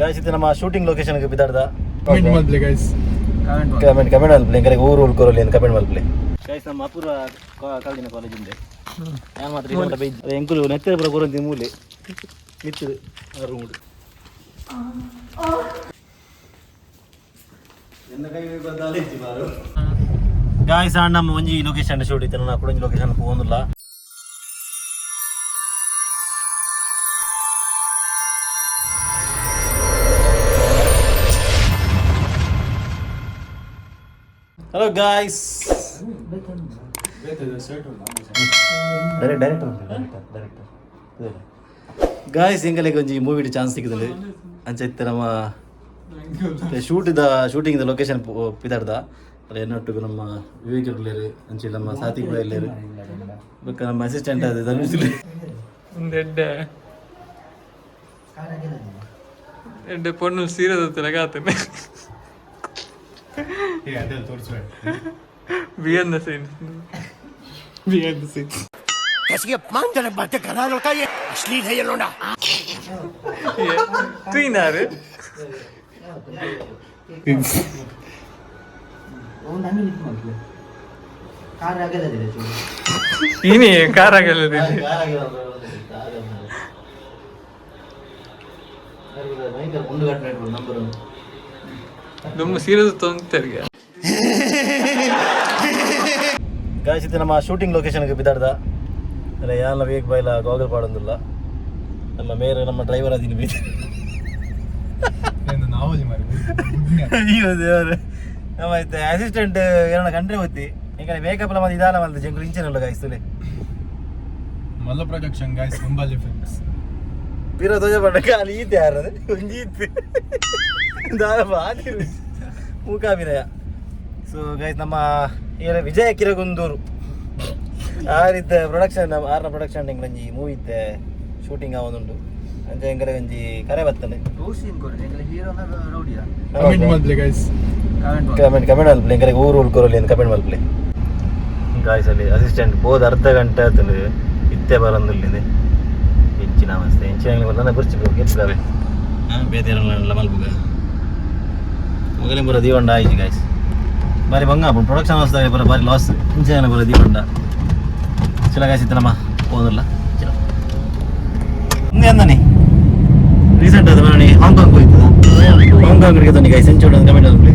Guys ಇದು ನಮ್ಮ shooting location ಬಿದಾರ್ದ. ಕಮೆಂಟ್ ಮಲ್ಪ್ಲೆ ಗೈಸ್. ಕಮೆಂಟ್ ಕಮೆಂಟ್ ಮಲ್ಪ್ಲೆ, ಎಂಕಲೆಗ್ ಊರು ಉಳ್ಕೊರಲಿ ಅಂತ ಕಮೆಂಟ್ ಮಲ್ಪ್ಲೆ. ಗೈಸ್, ನಮ್ಮ ಅಪೂರ್ವ ಕಾಲ್ದಿನ ಕಾಲೇಜ್ ಉಂಡೆ. ನಾನು ಮಾತ್ರ ಇದೊಂದು ಬೈಜ್ ಅದೇ ಎಂಕುಲು ನೆತ್ತರ ಪುರ ಕೊರೊಂದಿ ಮೂಲೆ ಮಿತ್ತದು ರೂಮ್. ಗಾಯ್ಸ್, ನಮ್ಮ ಒಂಜಿ ಲೊಕೇಶನ್ ಶೂಟ್ ಇತ್ತು. ನಾನು ಕೂಡ ಒಂಜಿ ಲೊಕೇಶನ್ ಪೋವೊಂದುಲ್ಲ. Hello guys, direct director director guys, ಎಂಗಲೆಗ್ ಒಂಜಿ ಮೂವಿ ಚಾನ್ಸ್ ಸಿಕ್ಕಿದಲ್ಲಿ ಅಂಚ ಇತ್ತೆ ನಮ್ಮ shoot the shooting the location ಪಿದಾರ್ದ. ಅಲ್ಲ, ಎನ್ನೊಟ್ಟಿಗೆ ನಮ್ಮ ವಿವೇಕ್ ಇರ್ಲೇರು, ಅಂಚೆ ನಮ್ಮ ಸಾಥಿ ಕೂಡ ಇಲ್ಲೇರು. ಬೊಕ್ಕ ನಮ್ಮ ಅಸಿಸ್ಟೆಂಟ್ ಆದ ಧನುಷ್. ಒಂದು ಎಡ್ಡೆ ಎಡ್ಡೆ ಪೊಣ್ಣು ಸೀರೆ ತಲೆಗಾತನೆ. Behind the scene, behind the scene. कैसी अपमानजनक बातें कर रहा है लड़का, ये अश्लील है ये लोंडा। ತೂಯಿನಾರು. ಇನಿ ಕಾರ್ ಆಗಲ್ಲ. ನಂಬರ್. ನಮ್ಮ ಸೀರೆ ತೊಂತರಿಗೆ. ಗಾಯ್ಸ್, ಇದು ನಮ್ಮ ಶೂಟಿಂಗ್ ಲೊಕೇಶನ್ ಬಿದಾರ್ದ. ಅಲ್ಲ, ಯಾಲ ವಿವೇಕ್ ಬಾಯ್ಲ ಗೋಗಲ್ ಪಾಡೊಂದುಲ್ಲ. ನಮ್ಮ ಮೇರ್ ನಮ್ಮ ಡ್ರೈವರ್ ಅದಿನ ಬೀಚ್. ಅಯ್ಯೋ ದೇವರೇ, ನಮ್ಮ ಅಸಿಸ್ಟೆಂಟ್ ಏನೋ ಕಂಡ್ರೆ ಗೊತ್ತಿ. ಈಗ ಮೇಕಪ್ ಎಲ್ಲ ಮತ್ತೆ ಇದಾಲ ಮಲ್ತ ಜಂಗುಲ್ ಇಂಚಿನ ಗಾಯ್ಸ್ ತುಲೆ. ಮಲ್ಲ ಪ್ರೊಡಕ್ಷನ್ ಗೈಸ್, ಮುಂಬಲ್ ಎಫೆಕ್ಟ್ಸ್. ಪಿರ ತೋಜ ಪಂಡ ಖಾಲಿ ಈತೆ ಯಾರದು ಒಂಜಿ ಇತ್ತು ದಾದ ಬಾತಿ ಮೂಕಾಭಿನಯ. ಸೊ ಗೈಸ್, ನಮ್ಮ ಏನ ವಿಜಯ ಕಿರಗುಂದೂರು ಆ ರೀತಿ ಪ್ರೊಡಕ್ಷನ್, ಆರ್ನ ಪ್ರೊಡಕ್ಷನ್ ಎಂಗ್ಲಂಜಿ ಮೂವಿ ಇತ್ತೆ ಶೂಟಿಂಗ್ ಆವೊಂದುಂಡು. ಅಂಚ ಎಂಕಲೆ ಒಂಜಿ ಕರೆ ಬರ್ತದೆ. ಕಮೆಂಟ್ ಮಲ್ಪ್ಲೆ ಗೈಸ್. ಕಮೆಂಟ್ ಕಮೆಂಟ್ ಮಲ್ಪ್ಲೆ, ಎಂಕಲೆಗ್ ಊರು ಉಳ್ಕೊರಲಿ ಅಂತ ಕಮೆಂಟ್ ಮಲ್ಪ್ಲೆ. ಗಾಯ್ಸ್, ಅಲ್ಲಿ ಅಸಿಸ್ಟೆಂಟ್ ಪೋದು ಅರ್ಧ ಗಂಟೆ ಆತಂಡು, ಇತ್ತೆ ಬರಂದುಲ್ಲಿದೆ. ಹೆಚ್ಚಿನ ಅವಸ್ಥೆ ಹೆಚ್ಚಿನ ಬರಲ್ಲ. ಬರ್ಚಿ ಗೆಪ್ಪುಗಾವೆ ಹಾಂ ಬೇತೆ ಮಲ್ಪುಗ ಮೊಗಲಿನ ಪೂರ ದೀವಂಡ ಆಯ್ತು ಗಾಯ್ಸ್. ಬಾರಿ ಬಂಗ ಪ್ರೊಡಕ್ಷನ್ ಹೌಸ್ ಪೂರ ಬಾರಿ ಲಾಸ್. ಇಂಚಿನ ಪೂರ ದೀವಂಡ. ಚಿಲ ಗಾಯ್ಸ್, ಇತ್ತನಮ್ಮ ಹೋದಲ್ಲ. ಚಿಲ ಅಂದಾನೆ ರೀಸೆಂಟ್ ಅದು ಮನೆ ಹಾಂಗ್ಕಾಂಗ್ ಹೋಯ್ತದ. ಹಾಂಗ್ಕಾಂಗ್ ಹಿಡಿಗೆ ಗೈಸ್, ಎಂಚೋಡು ಕಮೆಂಟ್ ಮಲ್ಪ್ಲೆ.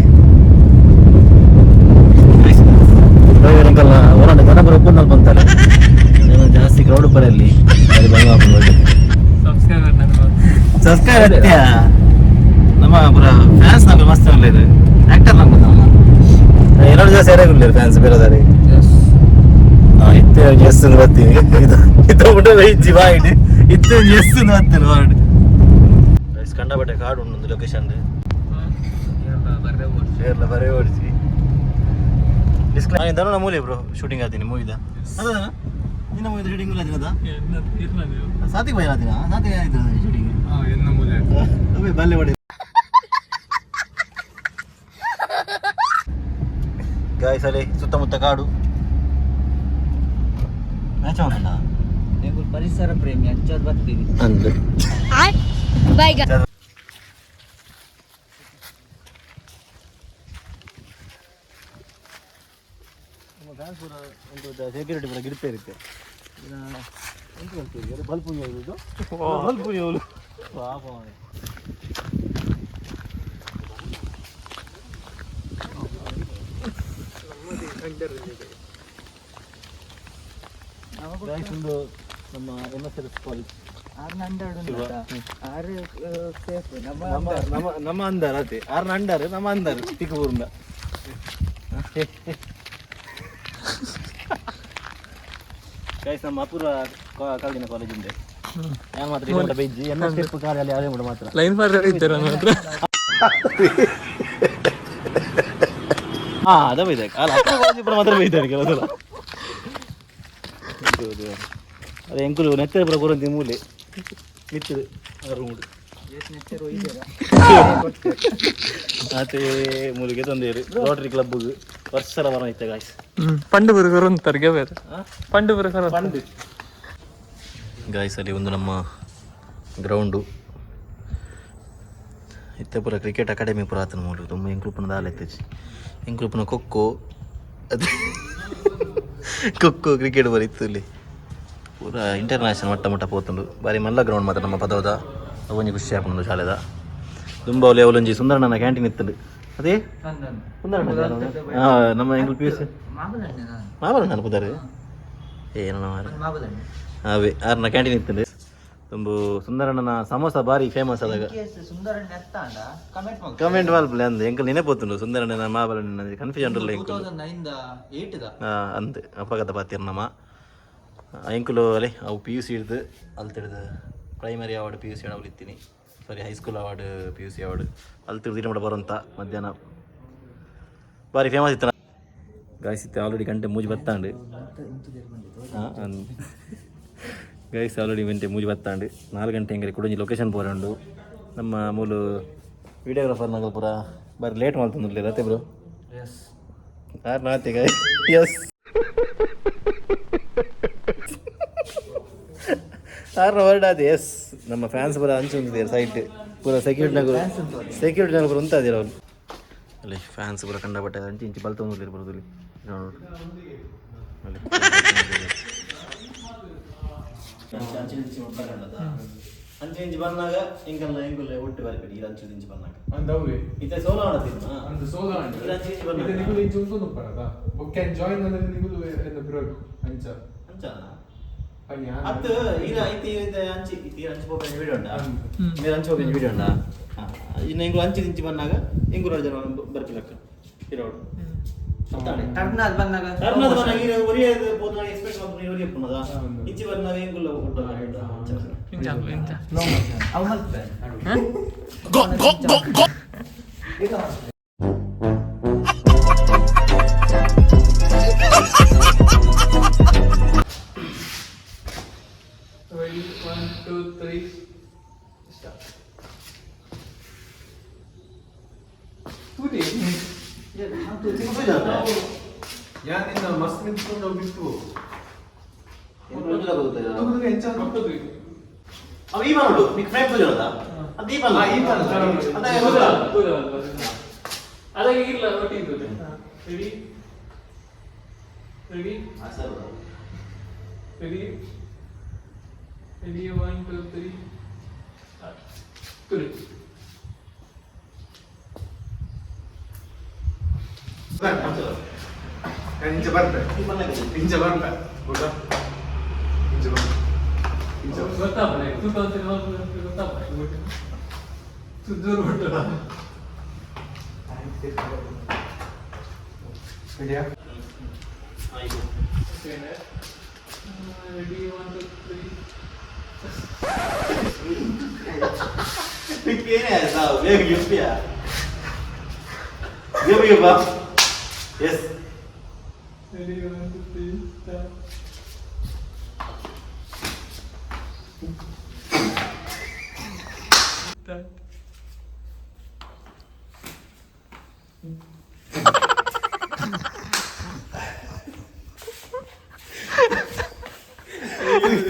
ಡ್ರೈವರ್ ಅಂಕಲ್ ಹೊರಡ ಜನ ಬರೋ ಒಪ್ಪಂದ ಬಂತಾರೆ. ಏನೋ ಜಾಸ್ತಿ ಕ್ರೌಡ್ ಬರಲ್ಲಿ ಬಾರಿ ಬಂಗ. ಸಬ್ಸ್ಕ್ರೈಬರ್ ನನ್ನ. ಸಬ್ಸ್ಕ್ರೈಬ್ ಅತ್ಯ ನಮ್ಮ ಪುರ ಫ್ಯಾನ್ಸ್ ನಮ್ಗೆ ಮಸ್ತ್ ಉಳ್ಳೇರು. ಆಕ್ಟರ್ ನಮ್ಗೆ ಎರಡು ಜಾಸ್ತಿ ಯಾರ್ಯಾರು ಉಳ್ಳೇರು ಫ್ಯಾನ್ಸ್ ಬೇರೆದಾರೆ. ಇತ್ತೆ ಎಸ್ ಬರ್ತೀನಿ. ಇದು ಇದು ಬಿಟ್ಟು ವೈಜಿ ಬಾಯ್ಡ್ ಇತ್ತೆ ಎಸ್ ಬರ್ತೀನಿ ವಾರ್ಡ್. ಕಂಡಪಟ್ಟೆ ಕಾಡು ಉಂಟು ಲೊಕೇಶನ್. ಕೇರಳ ಬರೇ ಓಡಿಸಿ ಡಿಸ್ಕ್ಲೈ ಧನುನ ಮೂಲೆ ಬ್ರೋ ಶೂಟಿಂಗ್ ಆತೀನಿ ಮೂವಿದ. ಅದಾ ನಿನ್ನ ಮೂವಿದ ಶೂಟಿಂಗ್ ಇಲ್ಲ. ಸಾತಿಗೆ ಭಯ ಆತಿನ ಸಾತಿಗೆ ಆಯ್ತು ಶೂಟಿಂಗ್. ಹಾ, ಎನ್ನ ಮೂಲೆ. ಅವೇ ಬಲ್ಲೆ ಹೊಡೆ. ಗಾಯ್ಸ್, ಅಲ್ಲಿ ಸುತ್ತಮುತ್ತ ಕಾಡು ಮ್ಯಾಚ್ ಅವನಲ್ಲ. ಪರಿಸರ ಪ್ರೇಮಿ ಅಂಚಾದ್ ಬರ್ತೀವಿ. ಅಂದ್ರೆ ಬೈಗ. ನಮ್ಮ ಫ್ಯಾನ್ಸ್ ಪೂರ ಒಂದು ಸೆಕ್ಯೂರಿಟಿ ಪೂರ ಗಿಡತೆ ಇರುತ್ತೆ. ಎಂತ ಬಲ್ಪು ಇದು ಬಲ್ಪು ಇವಳು ಪಾಪ ಅವ್ನು. Guys, ಒಂದು ನಮ್ಮ ಎನ್ ಎಸ್ ಎಲ್ ಕಾಲೇಜ್. ಆರ್ನ ಅಂಡರ್. ಶಿವ. ಆರು ಸೇಫ್ ನಮ್ಮ. ನಮ್ಮ ನಮ್ಮ ನಮ್ಮ ಅಂದರ್ ಅದೇ ಆರ್ನ ಅಂಡರ್, ನಮ್ಮ ಅಂದರ್ ತಿಕ್ಕಪೂರಿಂದ. ಗೈಸ್, ನಮ್ಮ ಅಪೂರ್ವ ಕಾಲ್ದಿನ ಕಾಲೇಜ್ ಉಂಡೆ. ನಾನು ಮಾತ್ರ ಇದೊಂದು ಬೈಜಿ ಎನ್ನ ಸ್ಟೆಪ್ ಕಾಲಲ್ಲಿ ಅದೇ ಮಾತ್ರ. ಲೈನ್ ಫಾರ್ ಇದ್ದಾರೆ ನನ್ನ ಹತ್ರ. ಹಾ, ಅದ ಬೈದ ಅಲ್ಲ, ಅಪೂರ್ವ ಕಾಲೇಜ್ ಪೂರ ಮಾತ್ರ ಬೈತಾರೆ ಕೆಲವು ಸಲ. ಹೌದು, ಅದೇ ಎಂಕುಲು ನೆತ್ತರ ಪೂರ ಕೊರಂತಿ ಮೂಲೆ ಮಿತ್ತದು ರೂಮ್ ಆತೆ ಮೂಲಿಗೆ ತಂದೇರು ರೋಟರಿ ಕ್ಲಬ್ ವರ್ಷಲ ಬರ ಇತ್ತೆ ಗಾಯ್ಸ್. ಪಂಡು ಬುರ ಕೊರಂತರ್ಗೆ ಬೇರೆ ಪಂಡು ಬುರ ಕೊರ. ಗಾಯ್ಸ್, ಅಲ್ಲಿ ಒಂದು ನಮ್ಮ ಗ್ರೌಂಡು. ಇತ್ತೆ ಪೂರ ಕ್ರಿಕೆಟ್ ಅಕಾಡೆಮಿ ಪೂರ ಆತನ ಮೂಲು ತುಂಬ ಎಂಕ್ಲುಪ್ಪನ ದಾಲ ಇತ್ತಿಜಿ ಎಂಕ್ಲುಪ್ಪನ ಖೋಖೋ ಅದು ಖೋಖೋ ಕ್ರಿಕೆಟ್ ಬರೀ ಇತ್ತು ಇಲ್ಲಿ ಪೂರ ಇಂಟರ್ನ್ಯಾಷನಲ್ ಮಟ್ಟ ಮಟ್ಟ ಪೋತುಂಡು ಬಾರಿ ಮಲ್ಲ ಗ್ರೌಂಡ್ ಮಾತ್ರ ನಮ್ಮ ಪದವದ ಒಂಜಿ ಖುಷಿ ಆಪುಂಡು ಶಾಲೆದ ತುಂಬ ಒಲೆ ಅವಲೊಂಜಿ ಸುಂದರಣ್ಣನ ಕ್ಯಾಂಟೀನ್ ಇತ್ತುಂಡು ಅದೇ ಸುಂದರಣ್ಣ ಹಾಂ ನಮ್ಮ ಎಂಕ್ಲು P U C ಮಾಬಲಣ್ಣ ಪುದಾರು ಏನೋ ಮಾರ್ರೆ. ಅವೇ ಆರ್ನ ಕ್ಯಾಂಟೀನ್ ಇತ್ತುಂಡು ತುಂಬು ಸುಂದರಣ್ಣನ ಸಮೋಸ ಬಾರಿ ಫೇಮಸ್ ಆದಾಗ ಸುಂದರಣ್ಣ ಎತ್ತಾಂಡ ಕಮೆಂಟ್ ಮಲ್ಪು. ಕಮೆಂಟ್ ಮಲ್ಪಲೆ ಅಂದ್ ಎಂಕಲ್ ನೆನಪೋತುಂಡು ಸುಂದರಣ್ಣನ ಮಾಬಲಣ್ಣ ಕನ್ಫ್ಯೂಷನ್ ಉಲ್ಲ ಎಂಕುಲು 2009 the 8 the ಅಂದ್ ಅಪಗತ ಪಾತಿರ್ ನಮ್ಮ ಎಂಕುಲು ಅಲೆ ಅವು P U C ಹಿಡ್ದು ಅಲ್ತಿಡ್ದು primary award P U C award ಇತ್ತೀನಿ sorry high school award P U C award ಅಲ್ತಿಡ್ದು ಇಟ್ಟು ಬರೋಂತ ಮಧ್ಯಾಹ್ನ ಬಾರಿ ಫೇಮಸ್ ಇತ್ತು ಗಾಯ್ಸ್ ಇತ್ತು ಆಲ್ರೆಡಿ ಗಂಟೆ ಮೂಜಿ ಬತ್ತಾಂಡು ಗೈಸ್ ಆಲ್ರೆಡಿ ಗಂಟೆ ಮೂಜಿ ಬತ್ತಾಂಡು 4 ಗಂಟೆ ಹೆಂಗೆ ಕುಡಂಜಿ ಲೊಕೇಶನ್ ಪೋರಂಡು ನಮ್ಮ ಮೂಲು ವಿಡಿಯೋಗ್ರಾಫರ್ ನಗಲ್ ಪೂರ ಬಾರಿ ಲೇಟ್ ಮಾಡ್ತಂದ್ರೆ ಅತ್ತೆ ಬ್ರೋ ಎಸ್ ಆರ್ ನಾತೆ ಗೈಸ್ ಎಸ್ ಆರ್ನ ವರ್ಡ್ ಅದು ಎಸ್ ನಮ್ಮ ಫ್ಯಾನ್ಸ್ ಪೂರ ಅಂಚು ಉಂತಿದ್ದಾರೆ ಸೈಟ್ ಪೂರ ಸೆಕ್ಯೂರಿಟಿ ನಗರು ಸೆಕ್ಯೂರಿಟಿ ನಗರು ಉಂತಾದಿರ ಅವ್ರು ಅಲ್ಲಿ ಫ್ಯಾನ್ಸ್ ಪೂರ ಕಂಡಪಟ್ಟೆ ಅಂಚು ಇಂಚು ಬಲ್ತ ಇರ್ಬೋದು ಇಲ್ಲಿ ನೋಡಿ ಅಲ್ಲಿ. ಅಂಚು ಇಂಚು ಅಂಚು ಇಂಚು ಬಂದಾಗ ಇಂಕಲ್ಲ ಇಂಕುಲ್ಲ ಒಟ್ಟು ಬರ್ಬೇಡಿ ಇದು ಅಂಚು ಇಂಚು ಬಂದಾಗ ಅಂದ್ ಅವ್ವೆ ಇತ್ತೆ ಸೋಲೋ ಆಡತ್ತಿನ ಅಂದ್ ಸೋಲೋ ಆಂಡ್ ಇದು ಅಂಚು ಇಂಚು ಬಂದಾಗ ಇದು ನಿಗುಲು ಇಂಚು ಉಂಟು ಪರದ ಬೊಕ್ಕೆ ಜಾಯಿನ್ ಅನ್ನೋದು ನಿಗುಲು ಎನ್ನ ಬ್ರೋ ಅಂಚ ಅಂಚನ ಪನ್ಯ ಅತ್ತು ಈರ ಇತ್ತೆ ಇತ್ತೆ ಅಂಚಿ ಇತ್ತೆ ಈರ ಅಂಚು ಪೋಪೆನ ವಿಡಿಯೋ ಉಂಡಾ ಮೇರೆ ಅಂಚು ಪೋಪೆನ ವಿಡಿಯೋ ಉಂಡಾ ಇನ್ನು ಇಂಗುಲು ಅಂಚು ಇಂಚು ಬಂದಾಗ ಇಂಗುಲು ಜನ ಬರ್ಪಿಲಕ್ಕ ಇರೋಡು ಅತ್ತಾನೆ ಟರ್ನ್ ಆದ್ ಬಂದಾಗ ಟರ್ನ್ ಆದ್ ಬಂದಾಗ ಈರ ಒರಿಯ ಪೋತನ ಎಕ್ಸ್ಪೆಕ್ಟ್ ಮಲ್ಪುನ ಒರಿಯ ಪುನದ ಹೌದು. ಇಂಚಿ ಬಂದಾಗ ಇಂಗುಲ ಕೊಟ್ಟ ಇಂಚ ಅಲ್ಪ, ಇಂಚ ಸ್ಲೋ ಮೋಷನ್ ಅವು ಮಲ್ಪೆ Go, go, go, go. ಈಗ ಮಲ್ಪೆ. Ready 1 2 3 start. ತೂರಿ ಯಾನಿನ್ನ ಮಸ್ತ್ ನಿಂತ್ಕೊಂಡು ಹೋಗಿತ್ತು ಅವ ಈ ಮಾಡೋಡು ನಿಕ್ ಫ್ರೇಮ್ ಪೂಜೆ ಉಂಟಾ ಅದು ಈ ಬಲ್ಲ ಈ ಬಲ್ಲ. ಅದೇ ಗೊತ್ತಾ? ಅದಾಗ ಇಲ್ಲ ಒಟ್ಟಿ ಇರ್ತದೆ. Ready ready ready ready 1 2 3 start. ತೂರಿ ಇಂಚ ಬರ್ಪೆ ಇಂಚ ಬರ್ಪೆ ಗೊತ್ತಾ ಇಂಚ ಬರ್ಪೆ ಇಂಚ ಗೊತ್ತಾಪನೆ ತೂಕ ಅಂತ ಗೊತ್ತಾಪನೆ ಜೋರು ಬಿಟ್ಟು ರೆಡಿಯಾ ರೆಡಿ 1 2 3 ನಿಕ್ ಏನೇ ಸಾವು ಬೇಗ ಗಿಫ್ಟಿಯಾ ಬೇಗ ಬಾ S ready 1 2 3 start. Start.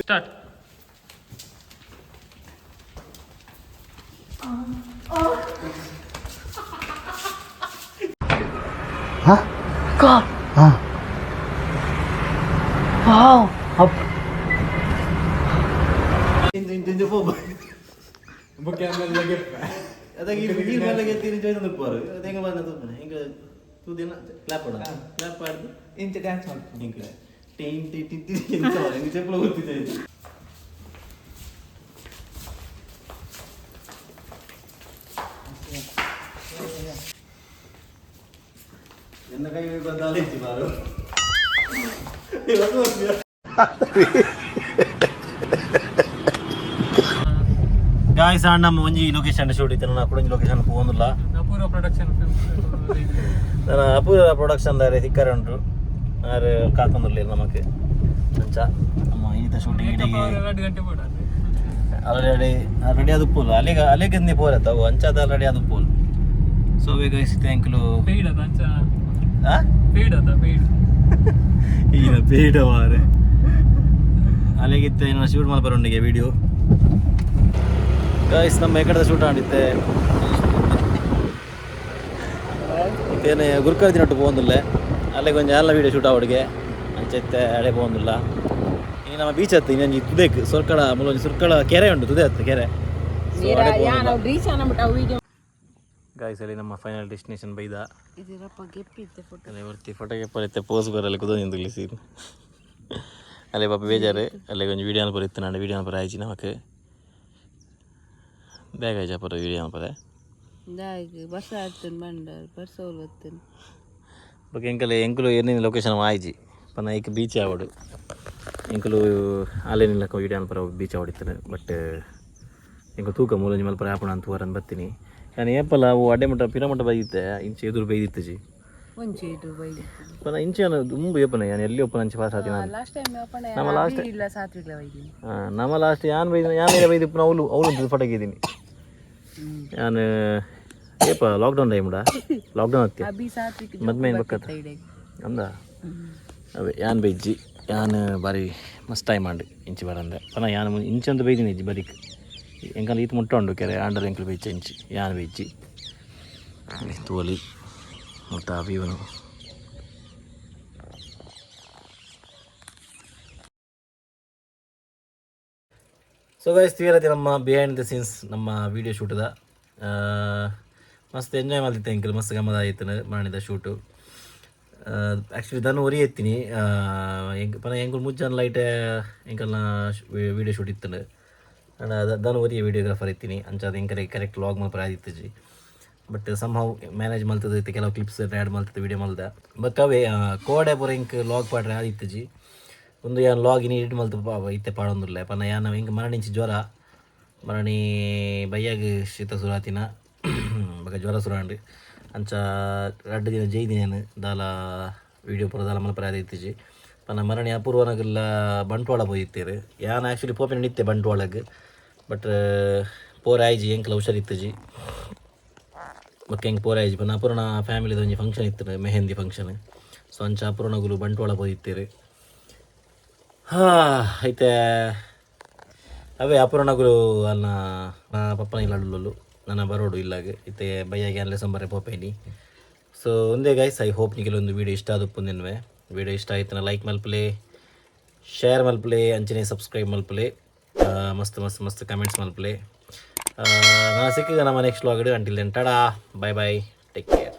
Start. ಇಂದು ಇಂದು ಇಂದು ಪೋ ಬೊಕ್ಕೆ ಆಮೇಲೆ ಗೆಪ್ಪೆ ಅದಾಗ ಈ ಈ ಮೇಲೆ ಗೆತ್ತೀನಿ ಜೋಯ್ದು ನುಪ್ಪರು ಅದು ಹೆಂಗೆ ಬಂದ ತೂಪನೆ ಹಿಂಗೆ ತೂದಿನ ಕ್ಲಾಪ್ ಹೊಡ ಕ್ಲಾಪ್ ಆಡ್ದು ಇಂಚ ಡ್ಯಾನ್ಸ್ ಮಲ್ಪು ಹಿಂಗೆ ಟೀನ್ tea tea tea ಎಂತ ಮಾರ್ರೆ, ಹಿಂಗೆ ಚೆಪ್ಪಲ ಗೊತ್ತಿದೆ ಎನ್ನ ಕೈ ಬಂದಾಲೆ ಇತ್ತು ಬಾರು ಗಾಯ್ಸ್ ನಮ್ಮ ಒಂಜಿ ಲೊಕೇಶನ್ ಶೂಟ್ ಇತ್ತು ನಾನು ಕೂಡ ಒಂಜಿ ಲೊಕೇಶನ್ ಪೋಂದುಲ್ಲ ಅಪೂರ್ವ ಪ್ರೊಡಕ್ಷನ್ ನಾನು ಅಪೂರ್ವ ಪ್ರೊಡಕ್ಷನ್ ದಾರೆ ತಿಕ್ಕರೆ ಉಂಟು ಆರು ಕಾತೊಂದುರ್ಲಿಲ್ಲ ನಮಕ್ ಅಂಚ ನಮ್ಮ ಈತ ಶೂಟಿಂಗ್ ಇಡೀ 2 ಗಂಟೆ ಬೋಡ ಆಲ್ರೆಡಿ ರೆಡಿ ಅದು ಪೋಲ್ ಅಲ್ಲಿಗೆ ಅಲ್ಲಿಗೆ ಪೋರತ್ತ ಅವು ಅಂಚಾದ ರೆಡಿ ಅದು pole so we guys thank you paid ಅದ ಅಂಚ ಆ ಪೇಯ್ಡ್ ಅದ ಪೇಯ್ಡ್ ಈಗ ಪೇಡ ವಾರೆ ಅಲ್ಲಿಗಿತ್ತ ಏನೋ ಶೂಟ್ ಮಲ್ಪರುಂಡಿಗೆ ವಿಡಿಯೋ ಗೈಸ್ ನಮ್ಮ ಎಕಡೆದ ಶೂಟ್ ಆಡಿತ್ತೆ ಇತ್ತೇನೆ ಗುರ್ಕರ್ ದಿನಟ್ಟು ಪೋಂದುಲ್ಲೆ. ಅಲ್ಲೇ ಒಂಜಿ ಅಲ್ಲ ವೀಡಿಯೋ ಶೂಟ್ ಆವಡಿಗೆ ಅಂಚ ಇತ್ತೆ ಅಡೆ ಪೋಂದುಲ್ಲ. ಇನಿ ನಮ್ಮ ಬೀಚ್ ಅತ್ತು, ಇನ್ನೊಂಜಿ ತುದೆಕ್ ಸೊರ್ಕಳ ಮೂಲೊಂಜಿ ಸುರ್ಕಳ ಕೆರೆ ಉಂಟು, ತುದೆ ಅತ್ತು ಕೆರೆ. ಗಾಯ್ಸ್, ಅಲ್ಲಿ ನಮ್ಮ ಫೈನಲ್ ಡೆಸ್ಟಿನೇಷನ್ ಬೈದ. ಅಲ್ಲೇ ಬರ್ತಿ ಫೋಟೋ ಗೆಪ್ಪಲಿತ್ತೆ, ಪೋಸ್ ಬರಲ್ಲ ಕುದ ನಿಂದುಲಿ ಸೀನ್. ಅಲ್ಲೇ ಪಾಪ ಬೇಜಾರು. ಅಲ್ಲೇ ಒಂಜಿ ವೀಡಿಯೋ ಅನ್ಪರ ಇತ್ತು ನಾನು ವೀಡಿಯೋ ಅನ್ಪರ ಆಯ್ಚಿ ನಮಕ್ ಬೇಗ ಆಯ್ಚ ಪರ ವೀಡಿಯೋ ಅನ್ಪರೆ. ಬಸ್ ಆಡ್ತೇನೆ ಬಂಡಾರ್ ಬಸ್ ಬರ್ತೇನೆ. ಬೊಕ ಎಂಕಲೆ ಎಂಕುಲು ಎನ್ನಿನ ಲೊಕೇಶನ್ ಆಯ್ಜಿ ಪನ್ನ ಐಕ್ ಬೀಚ್ ಆವಡು. ಎಂಕುಲು ಅಲ್ಲೇ ನಿಲ್ಲಕ ವೀಡಿಯೋ ಅನ್ಪರ ಬೀಚ್ ಆವಡಿತ್ತನೆ. ಬಟ್ ಎಂಕು ತೂಕ ಮೂಲೊಂಜಿ ಮಲ್ಪರ ಆಪುಣ ಅಂತ ವರನ್ ಬತ್ತೀನಿ ನಾನು. ಏಪಲ ಅವು ಅಡ್ಡೆ ಮಟ್ಟ ಪಿರ ಮಟ್ಟ ಬೈದಿತ್ತೆ, ಇಂಚೆ ಎದುರು ಬೈದಿತ್ತಜಿ. ಒಂಚೆ ಇದು ಬೈದಿತ್ತು. ಪನ್ನ ಇಂಚೆ ದುಂಬು ಏಪನ ಯಾನ್ ಎಲ್ಲಿ ಒಪ್ಪನ ಅಂಚೆ ಪಾಸ್ ಆತಿನ. ಲಾಸ್ಟ್ ಟೈಮ್ ನಮ್ಮ ಲಾಸ್ಟ್ ಇಲ್ಲ, ಸಾತ್ವಿಕ್ಲ ಬೈದಿನಿ. ನಮ್ಮ ಲಾಸ್ಟ್ ಯಾನ್ ಬೈದಿನ, ಯಾನ್ ಮೇಲೆ ಬೈದಿಪ್ಪನ ಅವಳು ಅವಳು ಅಂತ ಫಟಕಿದ್ದೀನಿ ಯಾನ್. ಏಪ ಲಾಕ್ಡೌನ್ ಟೈಮ್ ಉಡ, ಲಾಕ್ಡೌನ್ ಹತ್ತಿ. ಅಭಿ ಸಾತ್ವಿಕ್. ಮದ್ಮೇನ್ ಬಕ್ಕತ್ತ ಅಂದ ಅವೇ ಯಾನ್ ಬೈಜ್ಜಿ. ಯಾನ್ ಬಾರಿ ಮಸ್ತ್ ಟೈಮ್ ಆಂಡ್ ಇಂಚಿ ಬರಂದೆ. ಪನ ಯಾನ್ ಇಂಚಿ ಅಂತ ಬೈದಿನಿ ಇಜ್ಜಿ ಬರಿಕ್. ಎಂಕಲ್ ಈತ್ ಮುಟ್ಟ ಉಂಡು ಕೆರೆ ಆಂಡಲ್ ಎಂಕಲ್ ಬೈಚ ಇಂಚಿ ಯಾನ್ ಬೈಜ್ಜಿ. ತೋಲಿ ಮುಟ್ಟ ವ್ಯೂನು. ಸೊ ಗೈಸ್, ತೀರತಿ ನಮ್ಮ ಬಿಹೈಂಡ್ the scenes ನಮ್ಮ ವೀಡಿಯೋ ಶೂಟ್ದ. ಮಸ್ತ್ ಎಂಜಾಯ್ ಮಲ್ತಿತ್ತೆ ಎಂಕಲ್, ಮಸ್ತ್ ಗಮ್ಮದ ಆಯ್ತು ಮಾಡಿದ ಶೂಟು. ಆ್ಯಕ್ಚುಲಿ ದನ ಒರಿ ಎತ್ತೀನಿ ಎಂಕ್ ಪನ ಎಂಕುಲು ಮುಜ್ಜನ್ ಲೈಟ್ ಎಂಕಲ್ನ ವೀಡಿಯೋ ಶೂಟ್ ಇತ್ತಂಡು. ಅಂಡ ದನ ಒರಿಯ ವೀಡಿಯೋಗ್ರಾಫರ್ ಇತ್ತೀನಿ. ಅಂಚಾದ ಎಂಕಲೆ ಕರೆಕ್ಟ್ ಲಾಗ್ ಮಲ್ಪರ ಆದಿತ್ತಜಿ. ಬಟ್ ಸಮ್ how manage ಮಲ್ತದ ಇತ್ತೆ, ಕೆಲವು ಕ್ಲಿಪ್ಸ್ ಆ್ಯಡ್ ಮಲ್ತದ ವೀಡಿಯೋ ಮಲ್ದ. ಬಟ್ ಅವೇ ಕೋಡೆ ಪೂರ ಎಂಕ್ ಲಾಗ್ ಪಾಡ್ರೆ ಆದಿತ್ತಜಿ. ಒಂದು ಯಾನ್ ಲಾಗ್ ಇನಿ ಎಡಿಟ್ ಮಲ್ತು ಇತ್ತೆ ಪಾಡೊಂದುಲ್ಲೆ. ಪನ್ನ ಯಾನ್ ಎಂಕ್ ಮರಣಿಂಚಿ ಜ್ವರ, ಮರಣಿ ಬಯ್ಯಾಗ ಶೀತ ಸುರಾತಿನ, ಬೊಕ ಜ್ವರ ಸುರಾಂಡ್. ಅಂಚ ರಡ್ಡ್ ದಿನ ಜೈದಿನ ಯಾನ್ ದಾಲ ವೀಡಿಯೋ ಪೂರ ದಾಲ ಮಲ್ಪರೆ ಆದಿತ್ತಿಜಿ. ಪನ್ನ ಮರಣಿ ಅಪೂರ್ವನಗಲ್ಲ ಬಂಟ್ವಾಳ ಪೋಯಿತ್ತೇರು. ಯಾನ್ ಆ್ಯಕ್ಚುಲಿ ಪೋಪಿನ ನಿತ್ತೆ ಬಂಟ್ವಾಳಗ್, ಬಟ್ ಪೋರೆ ಆಯ್ಜಿ. ಎಂಕ್ಲ ಹುಷಾರಿತ್ತಜಿ, ಬೊಕ್ಕ ಎಂಕ್ ಪೋರೆ ಆಯ್ಜಿ. ಪನ್ನ ಅಪೂರ್ಣ ಫ್ಯಾಮಿಲಿದ ಒಂಜಿ ಫಂಕ್ಷನ್ ಇತ್ತು, ಮೆಹಂದಿ ಫಂಕ್ಷನ್. ಸೊ ಅಂಚ ಅಪೂರ್ಣಗುಲು ಬಂಟ್ವಾಳ ಪೋಯಿತ್ತೇರು. ಹಾ ಐತೆ ಅವೇ ಅಪೂರ್ಣಗುಲು ಅನ್ನ ಪಪ್ಪನ ಇಲ್ಲಡುಲ್ಲು ನನ್ನ ಬರೋಡು ಇಲ್ಲಾಗ ಇತ್ತೆ ಬಯ್ಯಾಗೆ ಅಲ್ಲೇ ಸಂಬಾರೆ ಪೋಪೇನಿ. ಸೊ ಒಂದೇ ಗೈಸ್, I hope ನಿಮಗೆ ಒಂದು ವೀಡಿಯೋ ಇಷ್ಟ ಆದಪ್ಪು ನಿನ್ವೆ. ವೀಡಿಯೋ ಇಷ್ಟ ಆಯ್ತು ಲೈಕ್ ಮಲ್ಪಲೆ, ಶೇರ್ ಮಲ್ಪಲೆ, ಅಂಚನೆ ಸಬ್ಸ್ಕ್ರೈಬ್ ಮಲ್ಪಲೆ, ಮಸ್ತ್ ಮಸ್ತ್ ಮಸ್ತ್ ಕಮೆಂಟ್ಸ್ ಮಲ್ಪಲೆ. ನಾನು ಸಿಕ್ಕಿದ ನಮ್ಮ next vlog. Until then, tada, bye bye, take care.